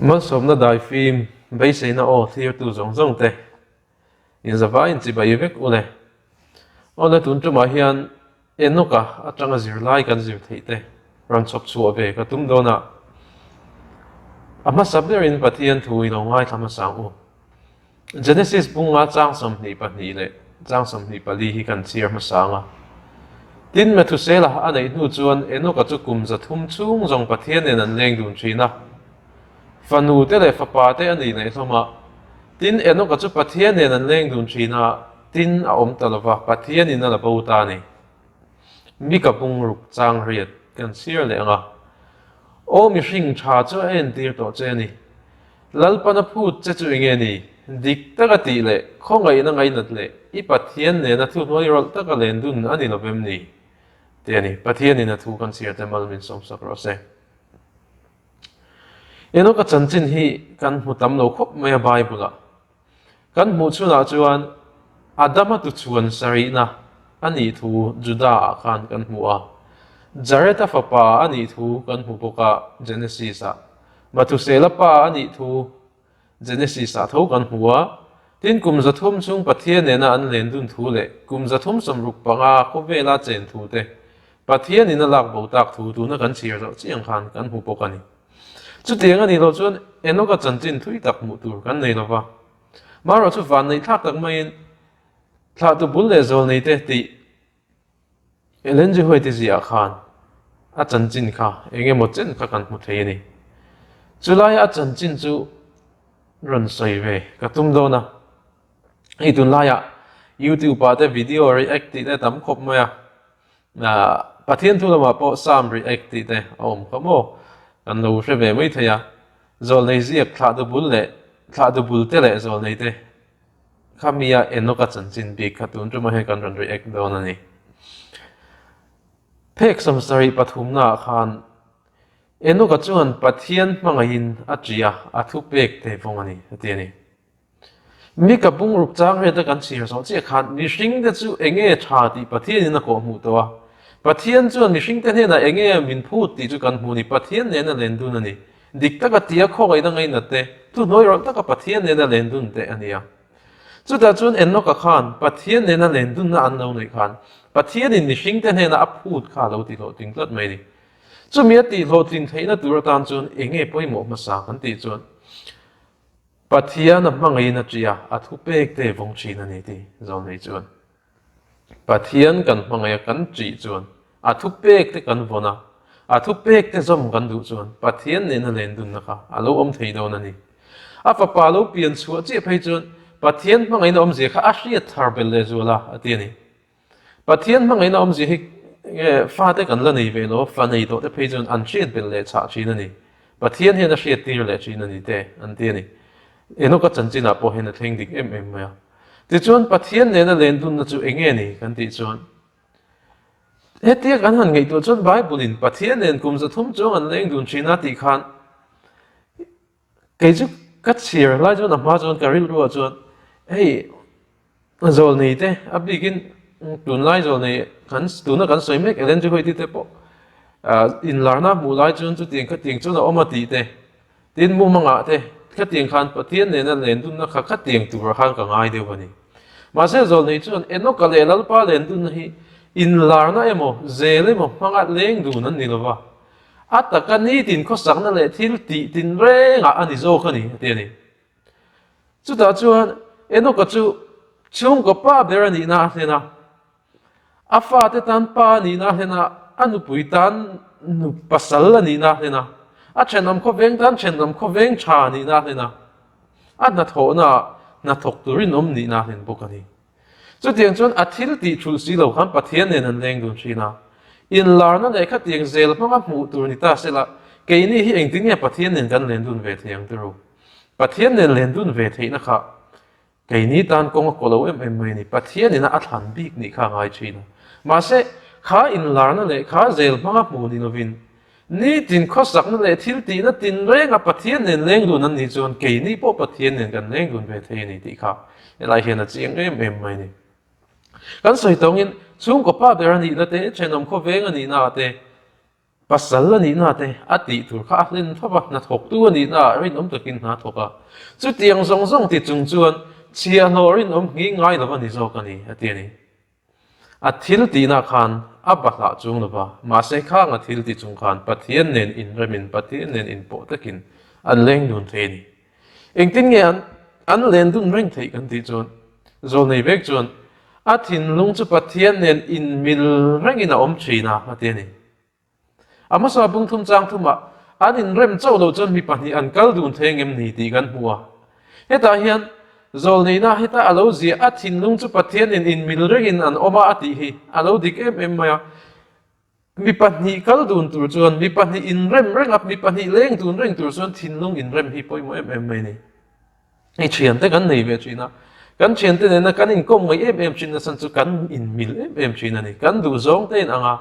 Malsawmna daifim beiseina aw thlirtu zawng zawng te inzavaiin chibai vek u le. Awle tun tumah hian Enoch-a atanga zirlai kan zir theih te rawn chhawp chhuah ve ka tum dawn a. A hmasa berin Pathian thu i lo ngaithla hmasa ang u. Genesis bunga chang 22 leh chang 24 hi kan chhiar hmasa ang a. Tin, Methuselah a neih hnu chuan Enoch-a chu kum 300 chhung zawng Pathian nen an leng dun thin a. Fanu te leh fapa te a nih leh hlawm a. Tin, Enoch-a chu Pathian nen an leng dun thin a, tin a awm ta lova, Pathianin a la bo ta a ni. Mika bungruk chang riat kan chhiar leh ang a. Aw mihring tha chu a entir tawh che a ni. Lalpana phut che chu enge ni? Dik taka tih leh khawngaihna ngainat leh i Pathian nena thuhnuai rawlh taka len dun a ni lovem ni? Te a ni. Pathianin a thu kan chhiar te mal min sawmsak rawh se. Enoch-a chanchin hi kan hmu tam lo khawp mai a Bible-ah. Kan hmuh chhunah chuan Adama tuchhuan sarihna a nih thu Judah-ah khan kan hmu a. Jared-a fapa a nih thu kan hmu bawk a Genesis-ah. Mathusela pa a nih thu Genesis-ah tho kan hmu a. Tin, kum 300 chhung Pathian nena an len dun thu leh kum 365 khawvela chen thu te Pathianin a lak bo tak thu tuna kan chhiar zawh chiang khan kan hmu bawk a ni. Chutiang a nih loh chuan Enoch-a chanchin thui tak hmuh tur kan nei lova. Marawh chu van neih thlak tak maiin thlahtu bul leh zawl nei te tih Ellen G. White ziah khan a chanchin kha eng emaw chen kha kan hmu thei a ni. Chulaia a chanchin chu rawn sawi ve ka tum dawn a. Hei tunlaiah YouTube ah te video react tih te tam khawp mai a. Pathian thu lamah pawh Psalm react tih te a awm kha maw? Kan lo hre ve mai thei a. Zawlnei ziak thlahtu bul leh thlahtu bul te leh zawlnei te kha mia Enoch-a chanchin bik kha tun ṭuma hian kan rawn react dawn a ni. Phek 73 naah khan Enoch-a chuan Pathian hmangaihin a ṭih a, a thupek te vawng a ni, a ti a ni. Mi ka bungruk chang hriat a kan chhiar zawh chiah khan mihring te chu enge tha tih Pathian in a kawh hmuh tawh a. Pathian chuan mihring te hnenah enge min phut tih chu kan hmu ni. Pathian nena len dun a ni. Dik taka tia khawngaihna ngainat te, thuhnuai rawlh taka Pathian nena len dun te a ni a. Chutah chuan Enoch-a khan Pathian nena len dunna an lo neih khan Pathian in mihring te hnenah a phut kha a lo ti hlawhtling tlat mai a ni. Chumi a tih hlawhtlin theihna tur atan chuan enge pawimawh hmasa kan tih chuan Pathian a hmangaihin a ṭih a, a thupek te vawng ṭhin a ni tih Zawlnei chuan. Pathian kan hmangaih a kan ṭih chuan a thupek te kan vawn a, a thupek te zawm kan duh chuan Pathian nena len dunna kha a lo awm thei dawn a ni. A fapa lo pian chhuah chiah phei chuan Pathian hmangaihna awmzia kha a hriat thar belh lehzual a, a ti a ni. Pathian hmangaihna awmzia hi nge fate kan la nei ve lo, fa nei tawh te phei chuan an hriat belh leh chhah thin a ni. Pathian hian a hriat tir leh thin a ni te an ti a ni. Enoch-a chanchinah pawh hian a thleng dik em em mai a. Tichuan Pathian nena len dunna chu eng nge ni kan tih chuan hetia kan han ngaihtuah chuan Bible-in Pathian nen kum 300 chuang an leng dun thin a tih khan Kei chu ka chhiar lai chuan a hma chuan ka rilruah chuan hei zawlnei te a bikin tunlai zawlnei kan tuna kan sawi mek Ellen G White te pawh inlarna hmuh lai chuan chutiang khatiang chuan a awm a tih te tin mumangah te khatiang khan Pathian nena len dunna kha khatiang turah khan ka ngai deuh a ni. Mahse zawlnei chuan Enoch-a leh Lalpa len dunna hi inlarna emaw zel emaw hmanga leng dun an ni lova. A taka nitin khawsakna leh thil tih tin rengah a ni zawk a ni, a ti a ni. Chutah chuan Enoch-a chu chhungkaw pa ber a nihna a hlen a, a fate tan pa a nihna a hlen a, a nupui tan nu pasal a nihna a hlen a, a thenawm khawveng tan thenawm khawveng tha a nihna a hlen a, a hnathawhnaah hnathawk tur rinawm nihna a hlen bawk a ni. Chutiang chuan a thil tih thulh si lo khan Pathian nen an leng dun thin a. Inlarna leh khatiang zel hmanga hmuh tur ni ta sela, keini hi engtin nge Pathian nen kan len dun ve thei ang tiro? Pathian nen len dun ve theihna kha keini tan kawng a kaw lo em em mai a ni. Pathian ina a thlan bik nih kha a ngai thin a. Mahse, kha inlarna leh kha zel hmanga hmuh ni lovin, Nitin khawsakna leh thil tihna tinrenga Pathian nen leng dun an nih chuan keini pawh Pathian nen kan leng dun ve thei a ni tih kha helai hian a chiang em em mai a ni. Kan sawi tawngin chhungkaw pa ber a nihna te, thenawm khawveng a nihna ah te. Pasal a nihna te a tih tur kha a hlen tho va, hnathawktu a nihna ah rinawm takin hna thawk a. Chutiang zawng zawng ti chung chuan chhiahhlawh rinawm nghi ngai lo a ni zawk a ni, a ti a ni. A thil tihna khan a bahlah chung lo va, mahse khang a thil ti chung khan Pathian nen inremin Pathian nen inpawh takin an leng dun thei a ni. Engtin nge an an len dun reng theih kan tih chuan Zawlnei vek chuan a thinlung chu Pathian nen inmil rengin a awm thin a, a ti a ni. A hmasa bung thum chang thumah an inrem chauh loh chuan mi pahnih an kal dun thei engem ni tih kan hmu a. Hetah hian Zawlneina heta a lo ziah a thinlung chu Pathian nen inmil rengin an awm a a tih hi a lo dik em em mai a. Mi pahnih kal dun tur chuan mi pahnih inrem reng a, mi pahnih leng dun reng tur chuan thinlung inrem hi pawimawh em em mai a ni. Hei thiante kan nei ve thin a, kan thiante nena kan inkawm ngaih em em thin nasa chu kan inmil em em thin a ni. Kan duh zawng te in ang a,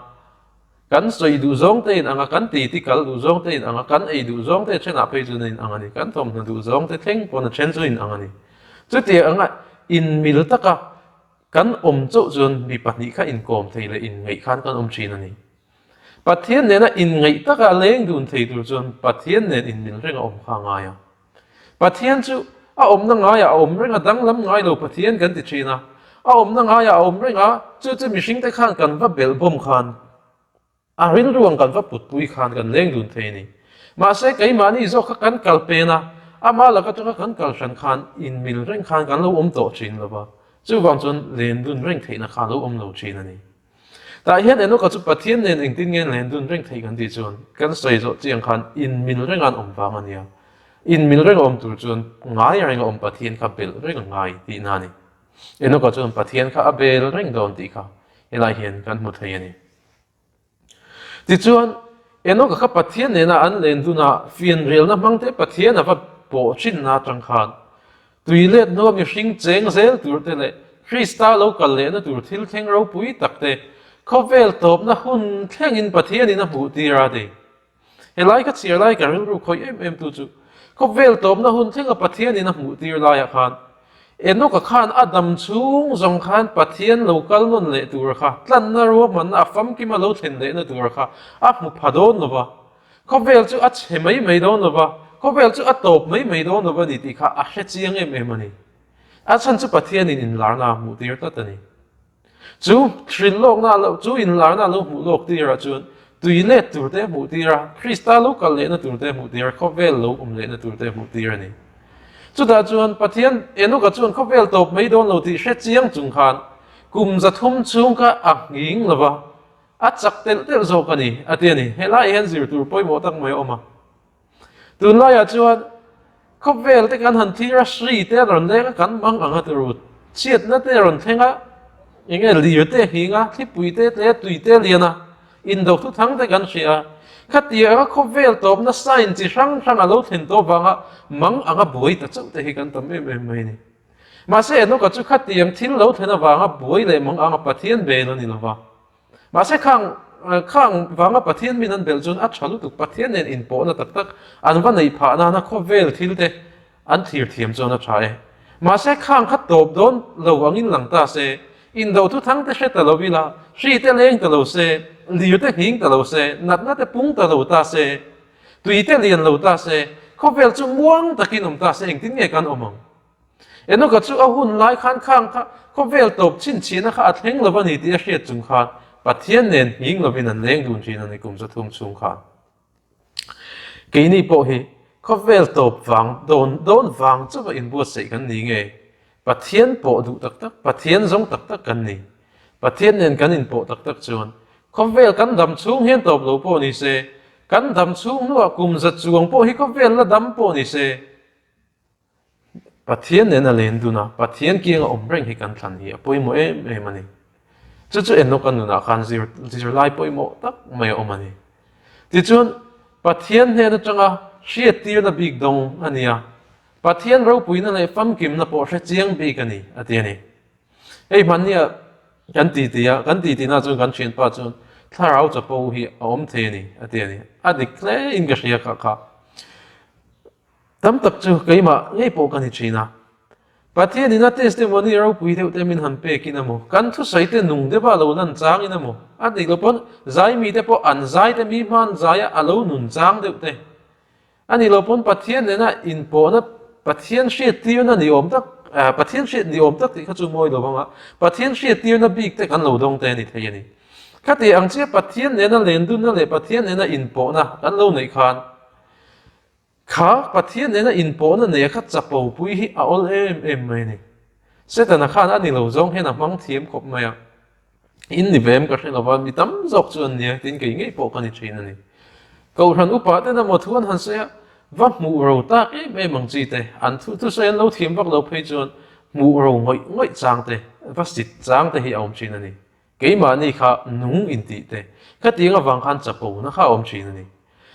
kan sawi duh zawng te in ang a, kan titi kal duh zawng te in ang a, kan ei duh zawng te thenah phei chuan a in ang a ni, kan thawmhnaw duh zawng te thleng pawn a then chu a in ang a ni. Chutiang anga inmil taka Kan awm chauh chuan mi pahnih kha inkawm thei leh inngaih khan kan awm thin a ni. Pathian nena inngaih taka leng dun thei tur chuan Pathian nen inmil reng a awm kha a ngai a. Pathian chu a awmna ngaiah a awm reng a, danglam ngai lo Pathian kan ti thin a. A awmna ngaiah a awm reng a, chu chu mihringte khan kan va belhbawm khan A rilru ang kan va putpui khan kan leng dun thei a ni. Mahse, keimahni zawk kha kan kal pen a, amah lak atanga kan kal hran khan inmil reng khan kan lo awm tawh thin lo va, chuvang chuan len dun reng theihna kha a lo awm lo thin a ni. Tah hian Enoka chu Pathian nen engtin nge len dun reng theih kan tih chuan kan sawi zawh chiang khan inmil reng an awm vang a nia. Inmil reng a awm tur chuan ngai reng a awm Pathian kha belh reng a ngai tihna a ni. Enoka chuan Pathian kha a bel reng dawn tih kha helai hian kan hmu thei a ni. Tichuan, Enoka kha Pathian nena an len dunah fianrialna hmangte Pathian a va pawh thinna atang khan tui let hnua mihring cheng zel turte leh Krista lo kal lehna tur thil thleng ropui takte khawvel tawpna hun thlengin Pathianin a hmuh tir a ti. Helai ka chhiar lai ka rilru khawih em em tu chu khawvel tawpna hun thlenga Pathianin a hmuh tir laiah khan Enoka khan a dam chhung zawng khan Pathian lo kal nawn leh tur kha tlanna ruahmanna a famkima lo thlen lehna tur kha a hmu pha dawn lo va, khawvel chu a chhe mai mai dawn lo va, khawvel chu a tawp mai mai dawn lo va ni tih kha a hre chiang em em a ni. A chhan chu Pathianin inlarna a hmuh tir tlat a ni. Chu hrilh lawkna lo, chu inlarna lo hmuh lawk tirah chuan tui let turte hmuh tir a, Krista lo kal lehna turte hmuh tir a, khawvel lo awm lehna turte hmuh tir a ni. Chutah chuan Pathian Enoka chuan khawvel tawp mai dawn lo tih hre chiang chung khan kum 300 chhung kha a nghing lo va, a chak telh telh zawk a ni, a ti a ni. Helaiah hian zir tur pawimawh tak mai a awm a. Tunlaiah chuan khawvel te kan han thlir a, hri te an rawn leng a, kan mang ang a ti ru. Chhiatna te a rawn thleng a, eng nge lir te a nghing a, thlipui te tle a, tui te a lian a, indo thuthang te kan hria a. Khatiang a khawvel tawpna sign chi hrang hrang a lo thlen tawh vanga mang anga buai ta chauh te hi kan tam em em mai a ni. Mahse Enoka chu khatiang thil lo thlen avanga buai leh mang anga Pathian bel a ni lo va. Mahse khang khang vanga Pathian min an belh chuan a tha lutuk, Pathian nen inpawhna tak tak an va neih phah nana khawvel thil te an thlir thiam chuan a tha e. Mahse khang kha tawp dawn lo angin lang ta se, indo thuthang te hre ta lo ila, hri te leng ta lo se, lir te nghing ta lo se, natna te pung ta lo ta se, tui te lian lo ta se, khawvel chu muang takin awm ta se engtin nge kan awm ang? Enoka chu a hun lai khan khang kha khawvel tawp chhinchhiahna kha a thleng lo a ni tih a hriat chung khan Pathian nen nghing lovin an leng dun thin a ni kum 300 chhung khan. Keini pawh hi khawvel tawp vang dawn dawn vang chauha inbuatsaih kan ni nge? Pathian pawh duh tak tak, Pathian zawng tak tak kan ni. Pathian nen kan inpawh tak tak chuan khawvel kan dam chhung hian tawp lo pawh ni se, kan dam chhung hnuah kum za chuang pawh hi khawvel la dam pawh ni se, Pathian nen a len dun a, Pathian kianga awm reng hi kan thlan hi a pawimawh em em a ni. Chu chu Enoch-a nunah khan zir zirlai pawimawh tak mai a awm a ni. Tichuan, Pathian hnen atanga hriattirna bik dawng a ni a, Pathian ropuina leh famkimna pawh hre chiang bik a ni, a ti a ni. Hei hmannia kan titi a, kan titi na chuan kan thianpa chuan thlarau chapo hi a awm thei a ni, a ti a ni. A dik hle in ka hria kha kha. Tam tak chu keimah ngei pawh ka ni thin a. Pathianin a testimony ropui deuh te min han pekin emaw, kan thusawi te nung deuha a lo lan changin emaw, a nih loh pawn zai mite pawh an zai te mi hman zaia a lo nun chang deuh te a nih loh pawn Pathian nena inpawhna Pathian hriattirna ni awm tak Pathian hriat ni awm tak tih kha chu mawi lo vang a, Pathian hriattirna bik te kan lo dawng te a ni thei a ni. Khati ang chiah Pathian nena lendunna leh Pathian nena inpawhna kan lo neih khan Kha Pathian nena inpawhna neia kha chapo pui hi a awl em em mai a ni. Setana khan a ni lo zawng hian a hmang thiam khawp mai a. In ni ve em ka hre lova, mi tam zawk chu an nia tin kei ngei pawh ka ni thin a ni. Kohhran upa ten emaw thu an han sawi a, va hmuh ro tak em em ang chi te, an thu thusawi an lo thiam vak lo phei chuan hmuh ro ngawih ngawih chang te, va sit chang te hi a awm thin a ni. Keimahni kha nung intih te, khatiang avang khan chapona kha a awm thin a ni.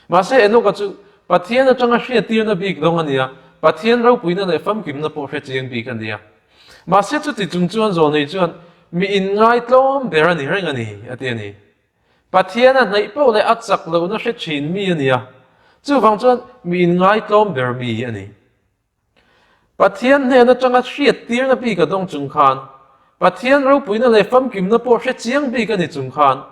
Mahse Enoka chu Pathian atanga hriattirna bik dawng a ni a, Pathian ropuina leh famkimna pawh hre chiang bik a ni a. Mahse chuti chung chuan Zawlnei chuan mi inngaitlawm ber a ni reng a ni, a ti a ni. Pathian a hnaih poh leh a chak lohna hre thin mi a ni a, chuvang chuan mi inngaitlawm ber mi a ni. Pathian hnen atanga hriattirna bik a dawng chung khan, Pathian ropuina leh famkimna pawh hre chiang bik a ni chung khan,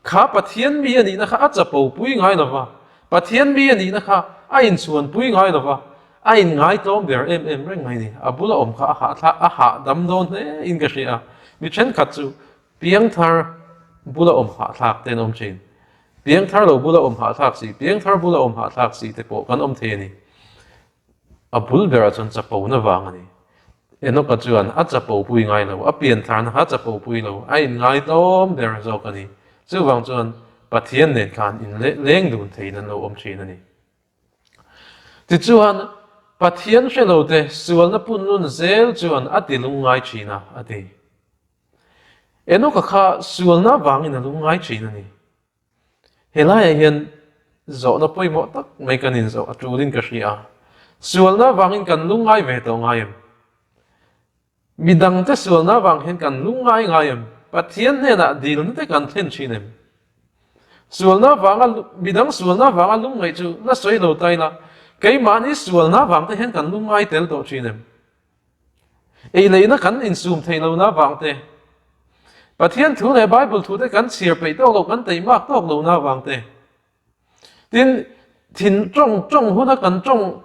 kha Pathian mi a nihna kha a chapo pui ngai lo va, Pathian mi a nihna kha a inchhuan pui ngai lo va, a inngaitlawm ber em em reng mai ni. A bula awm kha a hahthla a hahdam dawn hle in ka hria a, mi thenkhat chu piangthar bula awm hahthlak te an awm thin. Piangthar lo bula awm hahthlak si, piangthar bula awm hahthlak si te pawh kan awm thei a ni. A bul berah chuan chapona vang a ni. Enoka chuan a chapo pui ngai lo, a piantharna kha a chapo pui lo, a inngai tlawm ber zawk a ni. Chuvang chuan Pathian nen khan inleng dun theiin an lo awm thin a ni. Tichuan, Pathian hre lote sualna punlun zel chuan a ti lungngai thin a, a ti. Enoka kha sualna vangin a lungngai thin a ni. Helaiah hian zawhna pawimawh tak mai kan inzawh a tulin ka hria a, sualna avangin kan lungngai ve tawh ngai em? Midangte sualna avang hian kan lungngai ngai em? Pathian hnenah dilna te kan thlen thin em? Sualna avanga midang sualna avanga lungngaih chu la sawi lo ta ila, keimahni sualna avang te hian kan lungngai tel tawh thin em? Ei leihna kan insum theih lohna avang te, Pathian thu leh Bible thu te kan chhiar peih tawk loh, kan teimak tawk lohna avang te, tin thin tawng tawng huna kan tawng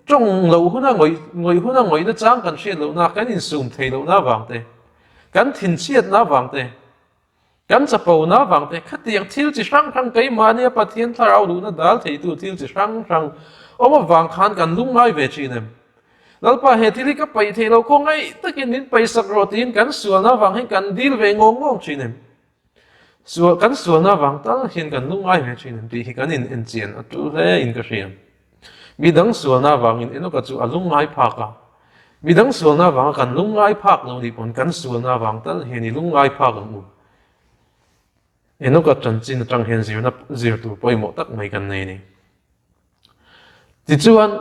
tawng loh huna ngawih ngawih huna ngawihna chang kan hriat lohna, kan insum theih lohna avang te, kan thinchhiatna avang te, Kan chapona avang te khatiang thil chi hrang hrang keimahnia Pathian thlarau duhna dal theitu thil chi hrang hrang awm avang khan kan lungngai ve thin em? Lalpa he thil hi ka paih theih lo khawngaih takin min paihsak rawh tiin kan sualna avang hian kan dil ve ngawng ngawng thin em? Sual kan sualna avang tal hian kan lungngai ve thin em tih hi kan in enchian a tul hle in ka hria. Midang sualna avangin Enoka chu a lungngai phak a. Midang sualna avanga kan lungngai phak lo nih pawn kan sualna avang tal hian i lungngai phak ang u. Enoka chanchin atang hian zirna zir tur pawimawh tak mai kan nei a ni. Tichuan,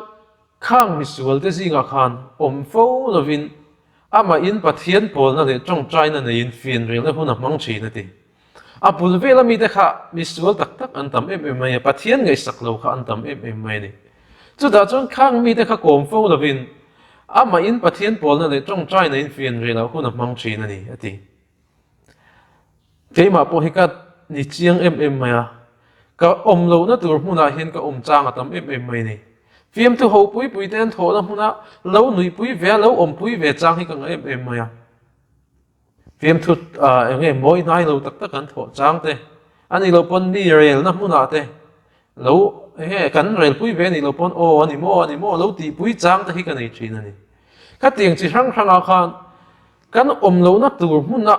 khang misualte zingah khan awm fo lovin amahin Pathian pawlna leh tawngtaina neiin fianrialna hun a hmang thin a ti. A bul vela mite kha misual tak tak an tam em em mai a, Pathian ngaihsak lo kha an tam em em mai a ni. Chutah chuan khang mite kha kawm fo lovin amahin Pathian pawlna leh tawngtaina in fianrial ah hun a hmang thin a ni, a ti. Keimah pawh hi ka ni chiang em em mai a, ka awm lohna tur hmunah hian ka awm chang a tam em em mai a ni. Fiamthu ho pui pui te an thawhna hmuna lo nuihpui ve a, lo awmpui ve chang hi ka ngah em em mai a. Fiamthu eng nge mawi hnai lo tak tak an thawh chang te, a nih loh pawn mi relna hmunah te lo eng nge kan relpui ve a nih loh pawn aw a ni maw a ni maw lo tihpui chang te hi ka nei thin a ni. Khatiang chi hrang hrangah khan kan awm lohna tur hmuna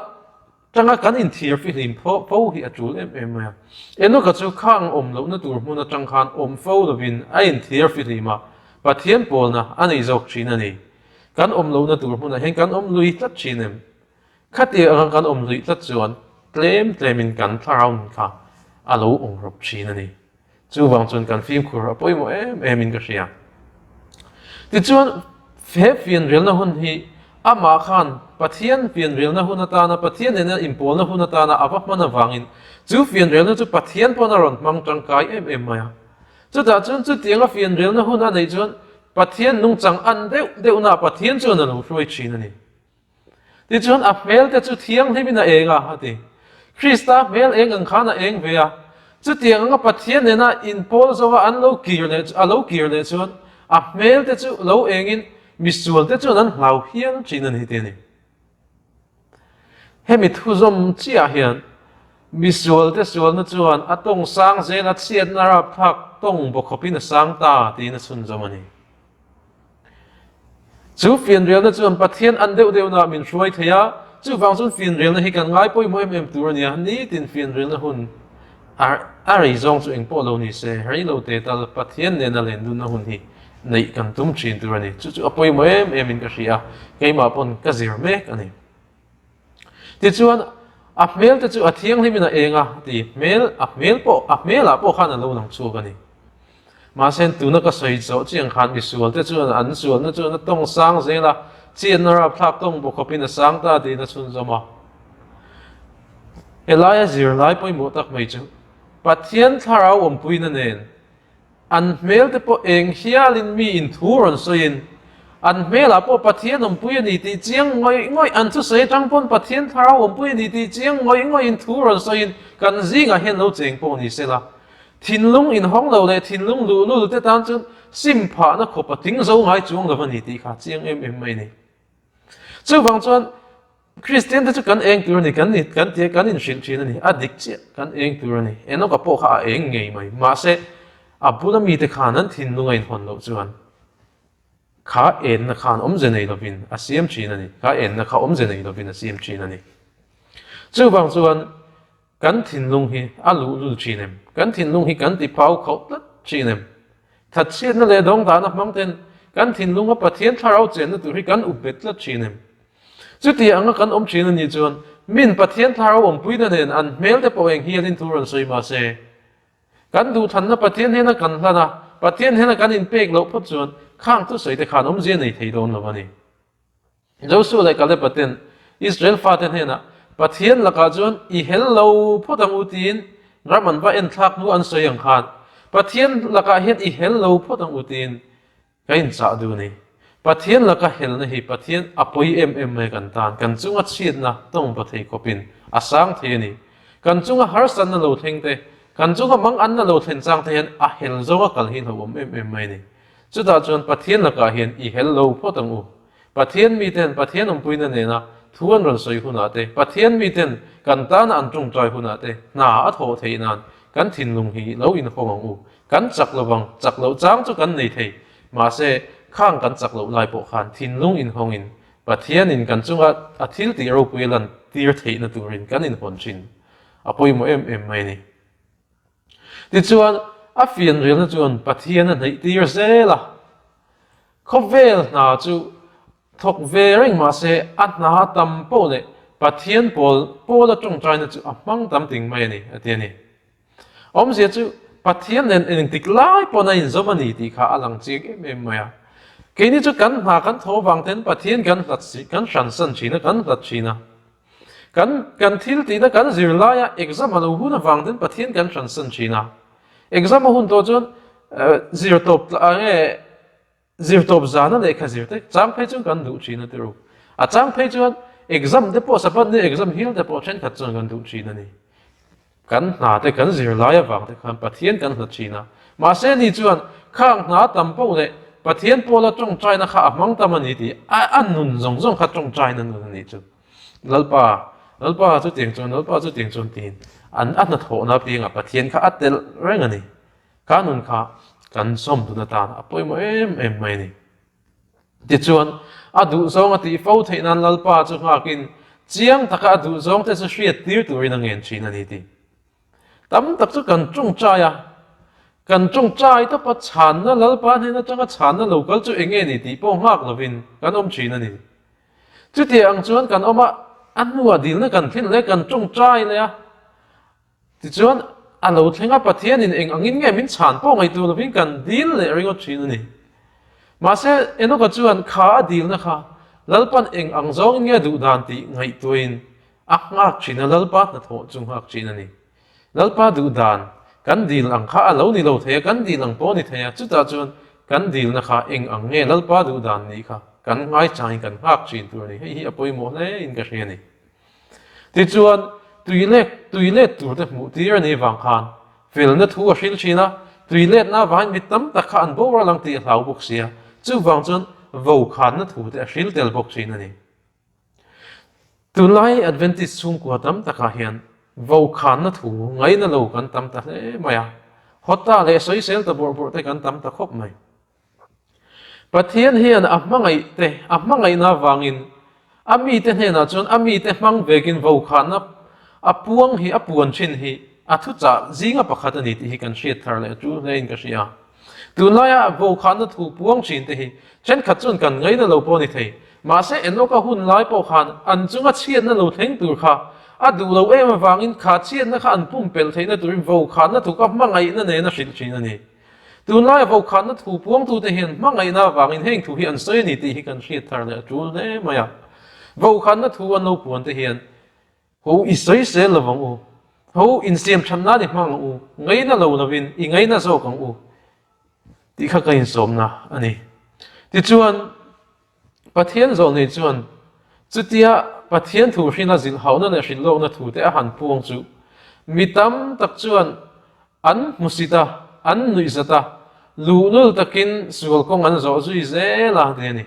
tanga kan inthiar fihlim pho fo hi a tul em em mai a. Enoka chu khang awm lohna tur hmun atang khan awm fo lovin a inthiar fihlim a, Pathian pawlna a nei zawk thin a ni. Kan awm lohna tur hmunah hian kan awm lui tlat thin em? Khatiang anga kan awm luih tlat chuan tlem tlemin kan thlarau nun kha a lo awng rawp thin a ni. Chuvang chuan kan fimkhur a pawimawh em em in ka hria. Tichuan he fianrialna hun hi amah khan Pathian fianrialna hun atana Pathian nena inpawlna hun atana a va hman avangin chu fianrialna chu Pathian pawn a rawn hmang tangkai em em mai a. Chutah chuan chutianga fianrialna hun a neih chuan. Pathian nungchang an deuh deuhna Pathian chuan a lo hruai thin a ni. Tichuan a hmel te chu thianghlimin a eng a, a ti. Krista hmel eng ang khan a eng ve a. Chutiang anga Pathian nena inpawl zawnga an lo kir leh a lo kir leh chuan a hmel te chu lo engin misual te chuan an hlau hial thin a ni ti a ni. Hemi thuzawm chiah hian misual te sualna chuan a tawng sang zela chhiatna rapthlak tawng bawkhawpin a sang ta tiin a chhunzawm a ni. Chu fianrialna chuan Pathian an deuh deuhna min hruai thei a, chuvang chuan fianrialna hi kan ngai pawimawh em em tur a nia. Nitin fianrialna hun a rei zawng chu engpawh lo ni se, rei lo te tal Pathian nena len dunna hun hi neih kan tum thin tur a ni. Chu chu a pawimawh em em in ka hria a, keimah pawn ka zir mek a ni. Tichuan, a hmel te chu a thianghlimin a eng a, ti hmel, a hmel pawh, a hmelah pawh khan a lo lang chhuak a ni. Mahse, tuna ka sawi zawh chiang khan misual te chuan an sualna chuan a tawng sang zel a, chianna rapthlak tawng bawk khawpin a sang ta tiin a chhunzawm a. Helaia zirlai pawimawh tak mai chu Pathian thlarau awmpuina nen An hmel te pawh eng hialin mi in thu rawn sawiin, an hmelah pawh Pathian awmpui a ni tih chiang ngawih ngawih, an thusawi atang pawn Pathian thlarau awmpui a ni tih chiang ngawih ngawih in thu rawn sawiin kan zingah hian lo cheng pawh ni sela. Thinlung inhawng lo leh thinlung luhlul te tan chuan sim phahna khawp a tling zo ngai chuang lo a ni tih kha chiang em em mai a ni. Chuvang chuan Kristian te chu kan eng tur a ni, kan ni, kan tia kan inhrilh thin a ni, a dik chiah kan eng tur a ni. Enoka pawh kha a eng ngei mai, mahse a bula mite khan an thinlung a inhawn loh chuan kha enna khan awmze nei lovin a siam thin a ni, kha enna kha awmze nei lovin a siam thin a ni. Chuvang chuan Kan thinlung hi a luhlul thin em? Kan thinlung hi kan ti phau khauh tlat thin em? Thatchhiatna leh dawngdahna hmang ten kan thinlunga Pathian thlarau chenna tur hi kan up bet tlat thin em? Chuti anga kan awm thin a nih chuan min Pathian thlarau awmpuina nen an hmel te pawh eng hialin thu rawn sawi mah se, kan duhthlanna Pathian hnena kan hlan a, Pathian hnena kan inpek loh phawt chuan khang thusawi te khan awmzia nei thei dawn lo a ni. Josua leh Kaleba ten Israel fate hnenah, Pathian lakah chuan i hel lo phawt ang u tiin ram an va enthlak hnu an sawi ang khan, Pathian lakah hian i hel lo phawt ang u tiin ka inchah duh a ni. Pathian laka helna hi Pathian a pawi em em mai kan tan, kan chunga chhiatna tawng va thei khawpin a sang thei a ni. Kan chunga harsatna lo thleng te, kan chunga manganna lo thlen chang te hian a hel zawnga kal hi hlauhawm em em mai a ni. Chutah chuan Pathian lakah hian i hel lo phawt ang u. Pathian miten Pathian awmpuina nena thu an rawn sawi hunah te, Pathian miten kan tana an tawngtai hunah te hna a thawh theih nan kan thinlung hi lo inhawng ang u. Kan chak lo vang, chak loh chang chu kan nei thei. Mahse, khang kan chak loh lai pawh khan thinlung inhawngin Pathianin kan chunga a thil tih ropui a lan tir theihna turin kan inhawn thin a pawimawh em em mai a ni. Tichuan, a fianrialna chuan Pathian a hnaih tir zel a. Khawvel hna chu thawk ve reng mah se a hna tam poh leh Pathian pawl pawla tawngtaina chu a hmang tam ting mai a ni, a ti a ni. Awmzia chu Pathian nen engtik lai pawn a inzawm a ni tih kha a lang chiang em em mai a. Keini chu kan hna kan thaw avang ten Pathian kan hlat si, kan hransan thin a, kan hlat thin a. Kan kan thil tihna kan zir laia exam a lo hun avang ten Pathian kan hransan thin a. Exam a hun tawh chuan zir tawp nge zir tawp zana lehkha zir te chang phei chuan kan duh thin a ti ru. A chang phei chuan exam te pawh Sabbath ni exam hial te pawh thenkhat chuan kan duh thin a ni. Kan hna te kan zir lai avang te khan Pathian kan hla thin a. Mahse ni chuan khang hna tam poh leh Pathian pawla tawngtaina kha a hmang tam a ni tih a nun zawng zawng kha tawngtaina nun a nih chu. Lalpa, Lalpa chutiang chuan, Lalpa chutiang chuan tiin an a hnathawhna apiangah Pathian kha a telh reng a ni. Kha nun kha kan sawm dun atan a pawimawh em em mai a ni. Tichuan, a duhzawng a tih fo theih nan Lalpa chu nghakin chiang taka a duhzawng te chu hriat tir turin a ngen thin a ni tih. Tam tak chu kan tawngtai a, kan tawngtai tawpa chhanna Lalpa hnen atanga chhanna lo kal chu eng nge ni tih pawh nghak lovin kan awm thin a ni. Chuti ang chuan kan awm a, a hnuah dilna kan thlen leh kan tawngtai leh a. Tichuan, a lo thleng a, Pathianin eng angin nge min chhan pawh ngaihtuah lovin kan dil leh ringawt thin a ni. Mahse, Enoka chuan kha a dilna kha Lalpan eng ang zawngin nge duh dan tih ngaihtuahin a nghak thin a, Lalpa hnathawh chu nghak thin a ni. Lalpa duh dan kan dil ang kha a lo ni lo thei a, kan dil ang pawh a ni thei a, chutah chuan. kan dilna kha eng ang nge Lalpa duh dan nih kha kan ngaichangin kan nghak thin tur a ni. Hei hi a pawimawh hle in ka hria a ni. Tichuan, tui lek tui let tur te hmuh tir a nih vang khan felna thu a hril thin a, tui letna avangin mi tam tak kha an boral ang tih a hlau bawk sia, chuvang chuan vokhanna thu te a hril tel bawk thin a ni. Tunlai Adventist chhungkua tam takah hian vokhanna thu ngaina lo kan tam ta hle mai a, hawta leh sawisel ta bawrh bawrh te kan tam ta khawp mai. Pathian hian a hmangaih te, a hmangaihna avangin a mite hnenah chuan a mite hmang vekin vokhanna a puang hi, a puan thin hi a thuchah zinga pakhat a ni tih hi kan hriat thar leh a tul hlein ka hria. Tunlaia vokhanna thu puang thin te hi thenkhat chuan kan ngaina lo pawh a ni thei. Mahse Enoka hun lai pawh khan an chunga chhiatna lo thleng tur kha a duh lo em avangin kha chhiatna kha an pumpelh theihna turin vokhanna thu kha hmangaihna nen a hrilh thin a ni. Tunlaia vokhanna thu puangtute hian hmangaihna avangin heng thu hi an sawi a ni tih hi kan hriat thar leh a tul hle mai a. Vokhanna thu an lo puan te hian ho i sawi sel lo vang u, ho insiam than nan i hmang ang u, ngaina lo lovin i ngaina zawk ang u tih kha ka insawmna a ni. Tichuan, Pathian zawlnei chuan chutia Pathian thu hrina zilhhauna leh hrilhlawkna thute a han puang chu mi tam tak chuan an hmusit a, an nuihzat a, luhlul takin sual kawng an zawh zui zel a ti a ni.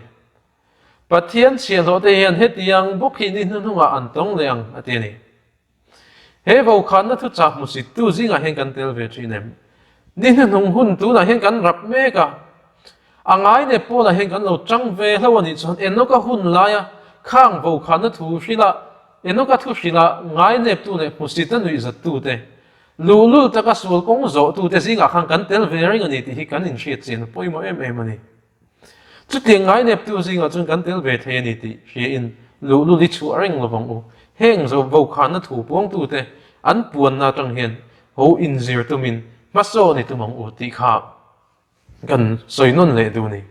Pathian chhiahhlawhte hian hetiang bawk hi ni hnuhnungah an tawng leh ang a ti a ni. He vokhanna thuchah hmusittu zingah hian kan tel ve thin em? Ni hnuhnung hun tunah hian kan rap mek a, a ngai nep pawlah hian kan lo tang ve hlo a nih chuan Enoka hun laia khang vokhanna thu hrilha Enoka thu hrilha ngai neptu leh hmusita nuihzattute, luhlul taka sual kawng zawhtute zingah khan kan tel ve reng a ni tih hi kan inhriat chian a pawimawh em em a ni. Chutiang ngai neptu zingah chuan kan tel ve thei a ni tih hriain luhlul i chhuah reng lo vang u. Heng zo vokhanna thu puangtute an puanna atang hian ho inzir tumin hmasawn i tum ang u tih kha kan sawi nawn leh duh a ni.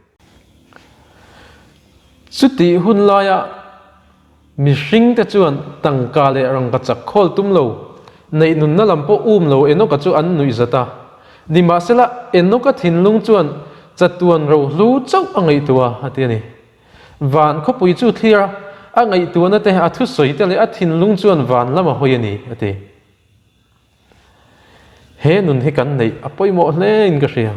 Chutih hun laia Mihringte chuan tangka leh rangkachak khawl tum lo, neih nunna lam pawh um lo Enoka chu an nuih zat a. Nimahsela, Enoka thinlung chuan chatuan rohlu chauh a ngaihtuah a, a ti a ni. Van khawpui chu thlir a, a ngaihtuahna te, a thusawi te leh a thinlung chuan van lam a hawi a ni, a ti. He nun hi kan neih a pawimawh hle in ka hria.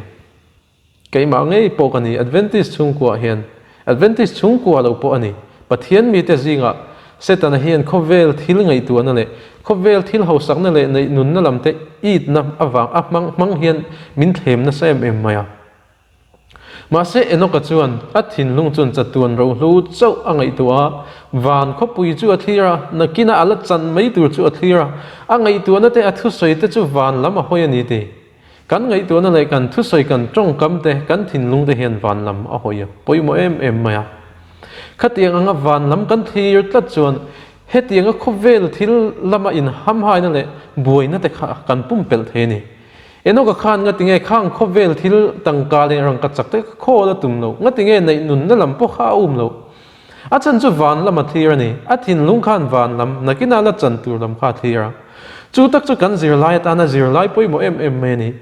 Keimah ngei pawh ka ni, Adventist chhungkua hian, Adventist chhungkua lo pawh a ni, Pathian mite zingah Setana hian khawvel thil ngaihtuahna leh khawvel thil hausakna leh neih nunna lamte itna avang a hmang hmang hian min thlem nasa em em mai a. Mahse Enoka chuan a thinlung chuan chatuan rohlu chauh a ngaihtuah a, van khawpui chu a thlir a, nakina a la chan mai tur chu a thlir a, a ngaihtuahna te a thusawi te chu van lam a hawi a ni ti. Kan ngaihtuahna leh kan thusawi kan tawngkam te, kan thinlung te hian van lam a hawi a pawimawh em em mai a. Khatiang anga van lam kan thlir tlat chuan hetianga khawvel thil lama inhamhaina leh buaina te kha kan pumpelh thei a ni. Enoka khan ngatinge khang khawvel thil tangka leh rangkachak te kha khawl a tum lo, ngatinge neih nunna lam pawh kha a um lo. A chan chu van lam a thlir a ni. A thinlung khan van lam, nakinah la chan tur lam kha a thlir a. Chu tak chu kan zirlai atana zirlai pawimawh em em mai a ni.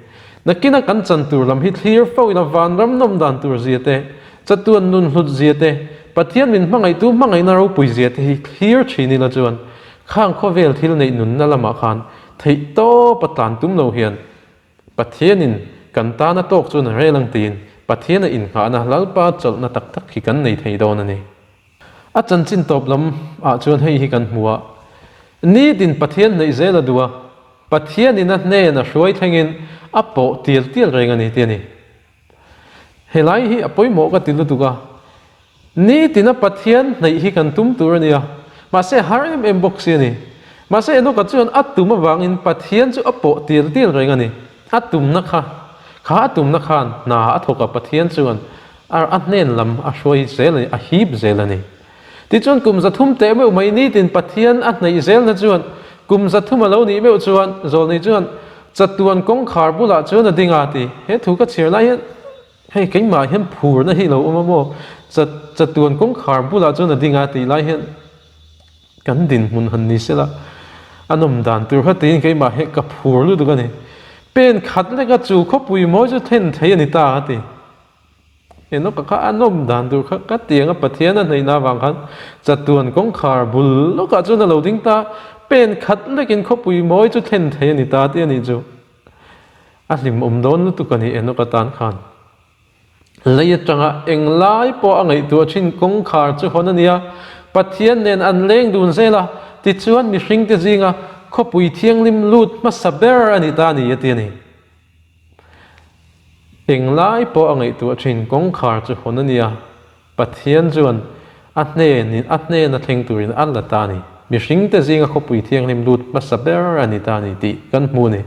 Nakina kan chan tur lam hi thlir fo ila vanram nawm dan tur zia te, chatuan nun hlut zia te, Pathian min hmangaihtu hmangaihna ropui zia te hi thlir thin ila chuan khang khawvel thil neih nunna lamah khan theih tawp a tlan tum lo hian Pathianin kan tana tawk chuan a rel ang tiin Pathiana innghahna Lalpa chawlhna tak tak hi kan nei thei dawn a ni. A chanchin tawp lam ah chuan hei hi kan hmu a, Nitin Pathian hnaih zel a duh a, Pathianin a hnen a hruai thlengin a pawh tial tial reng a ni ti a ni. Helai hi a pawimawh ka ti lutuk a, Nitina Pathian hnaih hi kan tum tur a nia, mahse a har em em bawk si a ni. Mahse Enoka chuan a tum avangin Pathian chu a pawh tial tial reng a ni. A tumna kha, kha a tumna khan hna a thawk a, Pathian chuan a a hnen lam a hruai zel a ni, a hip zel a ni. Tichuan kum 300 teh meuh mai nitin Pathian a hnaih zelna chuan kum 300 a lo nih meuh chuan Zawlnei chuan chatuan kawngkhar bulah chuan a ding a ti. He thu ka chhiar lai hian Hei keimah hian phurna hi lo awm a maw? Chatuan kawngkhar bulah chuan a ding a tih lai hian kan dinhmun han ni sela a nawm dan tur kha tiin keimah hi ka phur lutuk a ni. Pen khat leka chu khawpui mawi chu thlen thei a ni ta a ti. Enoka kha a nawm dan tur kha ka tiang a, Pathian a hnaihna avang khan chatuan kawngkhar bul lawkah chuan a lo ding ta, pen khat lekin khawpui mawi chu thlen thei a ni ta tih a nih chu. A hlimawm dawn lutuk a ni Enoka tan khan. Lei atanga englai pawh a ngaihtuah thin kawngkhar chu hawn a nia, Pathian nen an leng dun zel a, tichuan mihringte zinga khawpui thianghlim lut hmasa ber a ni ta a ni a ti a ni. Englai pawh a ngaihtuah thin kawngkhar chu hawn a nia, Pathian chuan a hnenin a hnena thleng turin a la ta a ni. Mihringte zinga khawpui thianghlim lut hmasa ber a ni ta a ni tih kan hmu a ni.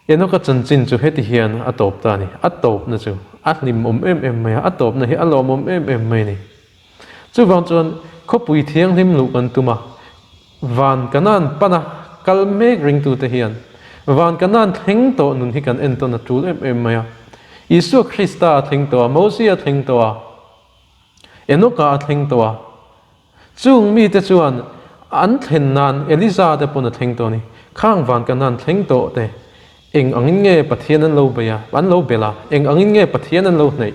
Enoka chanchin chu heti hian a tawp ta a ni. A tawpna chu a hlimawm em em mai a, a tawpna hi a lawmawm em em mai a ni. Chuvang chuan khawpui thianghlim luh kan tum a, van Kanaan pana kal mek ringtute hian van Kanaan thleng tawh nun hi kan entawn a tul em em mai a. Isua Krista a thleng tawh a, Mosia a thleng tawh a, Enoka a thleng tawh a. Chung mite chuan an thlen nan Eliza te pawn a thleng tawh a ni. Khang van kan han thleng tawh te, eng angin nge Pathian an lo bei a, an lo bel a, eng angin nge Pathian an lo hnaih?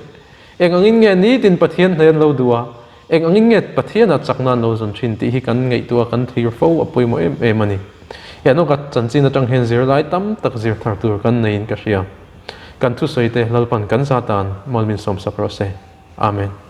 Eng angin nge nitin Pathian hnaih an lo duh a, eng angin nge Pathianah chakna an lo zawn thin tih hi kan ngaihtuah a, kan thlir fo a pawimawh em em a ni. Enoka chanchin atang hian zirlai tam tak zir thar tur kan neiin ka hria. Kan thusawi te Lalpan kan za tan Malmin sawmsak rawh se. Amen.